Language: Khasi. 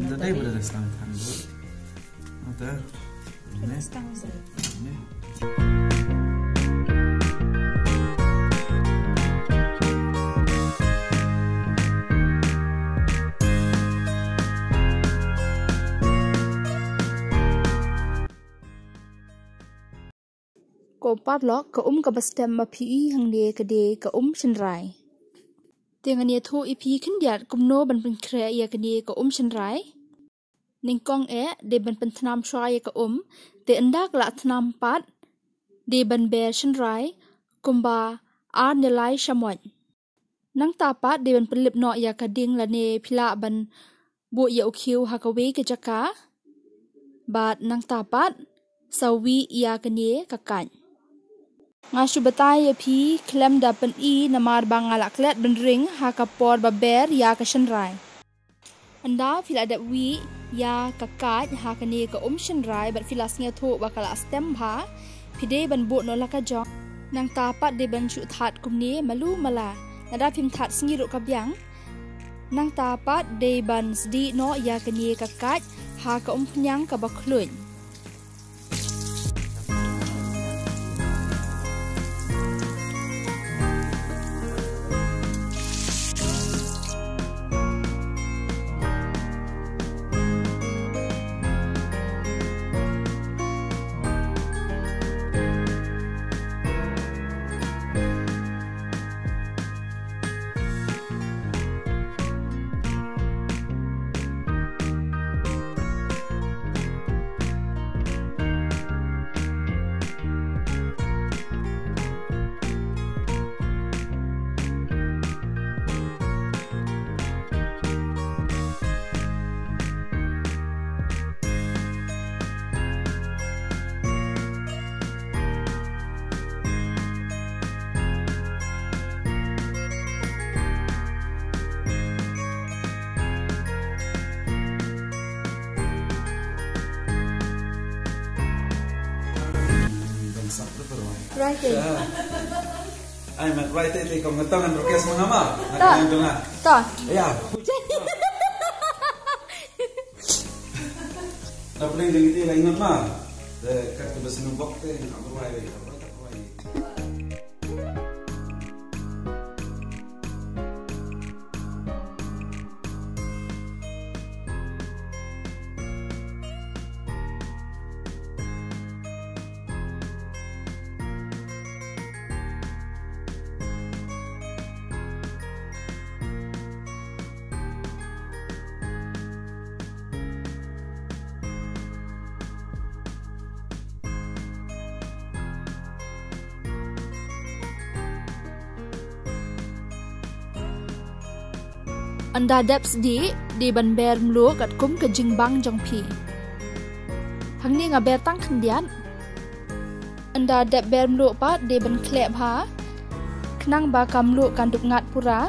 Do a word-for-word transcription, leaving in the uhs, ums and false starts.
Ynda dei ba da stang than ruh. Ata. Ne. Ne. Ko paralok, ka um kaba stem ba phi i hangne ka dei ka um shynrai. Te ngan ïathuh ïa phi khyndiat kumno ban pynkhreh ïa kane ka um shynrai. Nyngkong eh dei ban pynthnam shuwa ïa ka um, te ynda ka la thnam pat dei ban ber shynrai kumba ar ne lai shamoit. Nangta pat dei ban pynlip noh ïa ka ding lane phi lah ban buh ïa u khiew ha kawei ka jaka. Bad nangta pat sa wih ïa kane ka kait. Nga shu batai ïa phi khlem da pyni namar ba nga la klet ban ring ha ka por ba ber ïa ka shynrai. Ynda phi la dep wih ïa ka kait ha kane ka um shynrai bad phi la sngewthuh ba ka la stem bha, phi dei ban buh noh la ka jong. Nangta pat dei ban shu thad kumne malu mala. Lada phim thad sngi ruh ka biang. Nangta pat dei ban sdieh noh ïa kane ka kait ha ka umphniang kaba khluit. Right. Ai, mat right te, te kong ngetong an request mengama. Ta. Ngetong an. Ta. Ya. Na pening ding iti lain ma. Te kat tu besi nubok te, nak berwai, berwai tak berwai. Ynda dep sdieh, dei ban ber mluh katkum ka jingbang jong phi. Hangne nga ber tang khyndiat. Ynda dep ber mluh pat, dei ban khleh bha. Khnang ba ka mluh kan dup ngat pura.